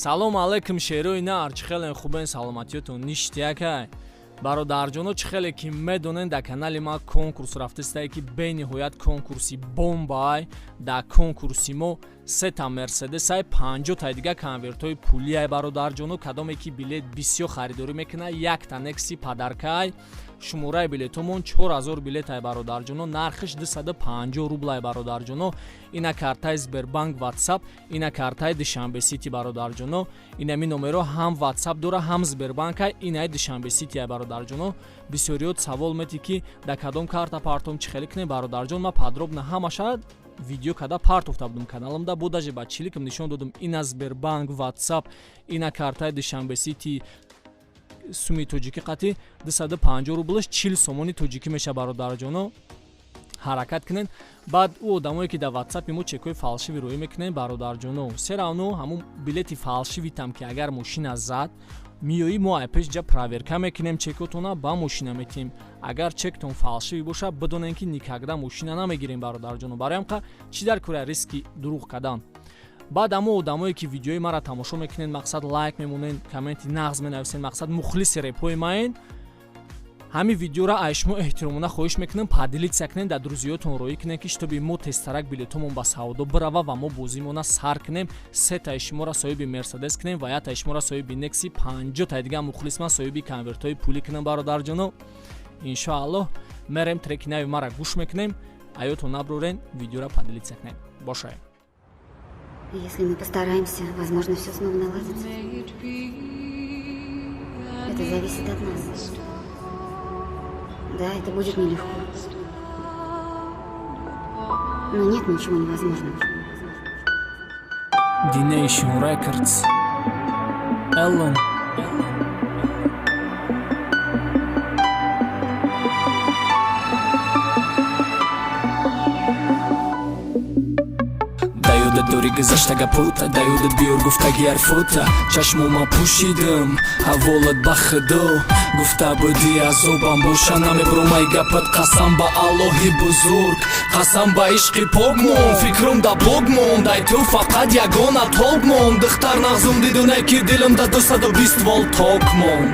Салом алейкум, шерои нар, чӣ хеле хубен, саломатиётон ништякай. Бародарҷоно, чӣ хеле ки медонен, дар канали ма конкурс рафтастае, ки бениҳоят конкурси бомбаай. Дар конкурси мо сета мерседесай, 50-тай дига конвертҳои пулиай. Бародарҷоно, кадоме ки билет бисёр харидорӣ мекунад, якта некси подаркаай. Шумораи билетомон 4000 билетай, бародарҷоно, нархиш 250 рублай. Бародарҷоно, ина картаи Сбербанк, Ватсап, ина картаи Душанбе Сити. Бародарҷоно, инами номеро ҳам Ватсап дора, ҳам Сбербанкай, инаи Душанбе Ситиай. Бародарҷоно, бисёриёт савол метӣ, ки дар кадом карта партом, чӣ хеле кунем. Бародарҷон, ма подробно ҳамаша видео када партофта будум каналамда, бо даже ба чиликам нишон додум. Ина Сбербанк, Ватсап, ина картаи Душанбе Сити. Суми тоҷикӣ қатӣ 250 рублш 40 сомони тоҷикӣ меша. Бародарҷоно, ҳаракат кунед. Баъд ӯ одамое ки дар Ватсапи мо чекҳои фальшивый роӣ мекунед, бародарҷоно, всё равно ҳамун билети фальшивыйтам ки агар мошина зад, миёӣ, мо айпеш ҷа проверка мекунем, чекотона ба мошина метиҳем. Агар чектон фальшивый боша, бидонем, ки никогда мошина намегирем. Бародарҷоно, барои ҳамқа чӣ дар кора риски дурӯғ кардан? Баъд амо одамое ки видеои маро тамошо мекунед, мақсад, лайк мемонед, комменти нағз менависед, мақсад, мухлиси репҳои маен, ҳамин видеоро ай шумо эҳтиромона хоҳиш мекунем, поделиться кунед, дар друзьётон роӣ кунед, ки чтобы мо тезтарак билетомон ба савдо бирава ва мо бозимона сар кунем, сетаи шуморо соҳиби мерседес кунем ва яктаи шуморо соҳиби некси, 50-таи дига мухлис ман соҳиби конвертҳои пулӣ кунем. Бародарҷоно, иншоаллоҳ, мерем, треки нави мара гӯш мекунем. Аётон наброрен, видеоро поделиться кунед. Бошаем. Если мы постараемся, возможно, все снова наладится. Это зависит от нас. Да, это будет нелегко. Но нет ничего невозможного. The Nation Records. Ellen. Даёдат дори гузашта гапота, даёдат биёр гуфтаги ҳарфота. Чашмома пӯшидам, ҳаволат ба худо. Гуфта будӣ, азобам боша, намебуром ай гапат. Қасам ба Аллоҳи бузург, қасам ба ишқи пок монд. Фикрум да блог монд, ай ту фақат ягона толк монд. Духтар нағзум дидуне, ки дилам да 220 волт ток монд.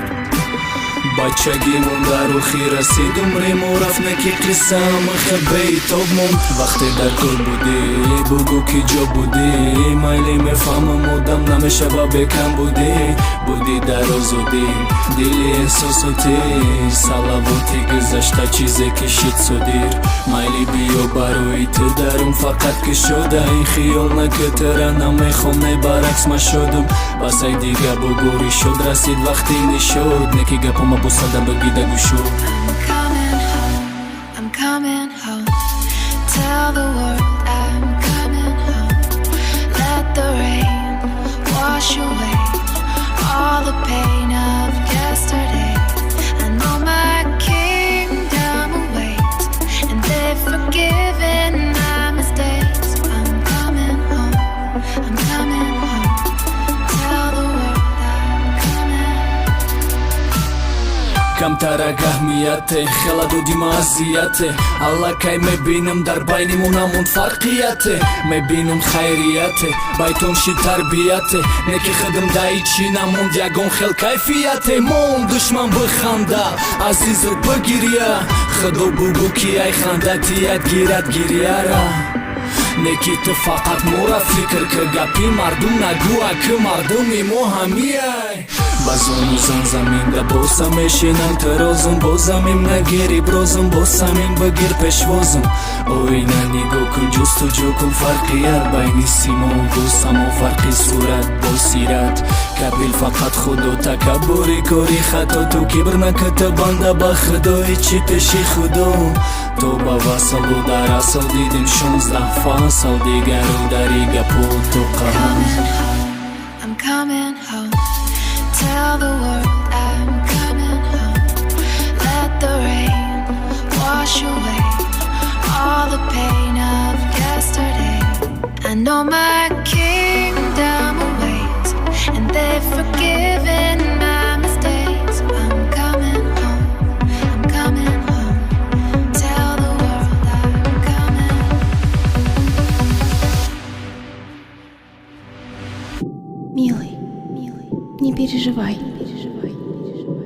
Бачагимон дар рӯхи расид, умрему рафт, неки қиссаам беитоб монд. Вақте дар кор будӣ, бугӯ, ки ҷо будӣ? Майли, мефаҳмам, одам намешава бекам. Будӣ, будӣ дар озодӣ, дили эҳсосотӣ, салавоти гузашта, чизе ки шид содир. Майли, биё, барои ту дарум фақат кушода. Ин хиёл накутара намехом, не, баръакс, ма шодум. Басай дига бугӯри шуд, расид вақти нишод, неки гапома бусада багида гӯшуд. Coming home, I'm coming home. Tell the world I'm coming home. Let the rain wash away all the pain of yesterday. I know my kingdom awaits, and they've forgiven my mistakes. I'm coming home, I'm coming home. Tell the world I'm coming. Камтарак аҳамияте хела додима, азияте аллакай мебинам, дар байни мо намонд фарқияте. Мебинам, хайрияте байтон шид, тарбияте неки худам даи чӣ намонд, ягон хел кайфияте монд. Душман биханда, азизат бигирия, худо бугӯ, ки ай ханда тият гирад гирияра. Неки ту фақат мора фикр ки, гапи мардум нагӯ, аки мардуми мо ҳамияй. Ба зону зан заминда боса мешинам, тарозум бо замин нагири брозум, бо самим бигир пешвозум. Оина нигоҳ кун, ҷустуҷӯ кун фарқият байни симову само, фарқи сурат бо сират. Капил фақат худо, такаббури кори хато. Ту кибр наката, банда ба худои чӣ пеши худо. То ба васалу дар асл дидем 16 фасл, дигару дари гапу ту қаҳам. I'm coming home. Tell the world I'm coming home. Let the rain wash away all the pain of yesterday. I know my kingdom awaits, and they've forgiven my mistakes. I'm coming home. I'm coming home. Tell the world I'm coming. Милый,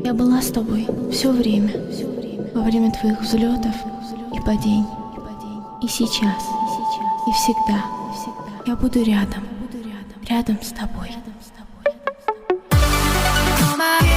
Я была с тобой все время, во время твоих взлетов и падений. И сейчас, и всегда я буду рядом, рядом с тобой. Oh my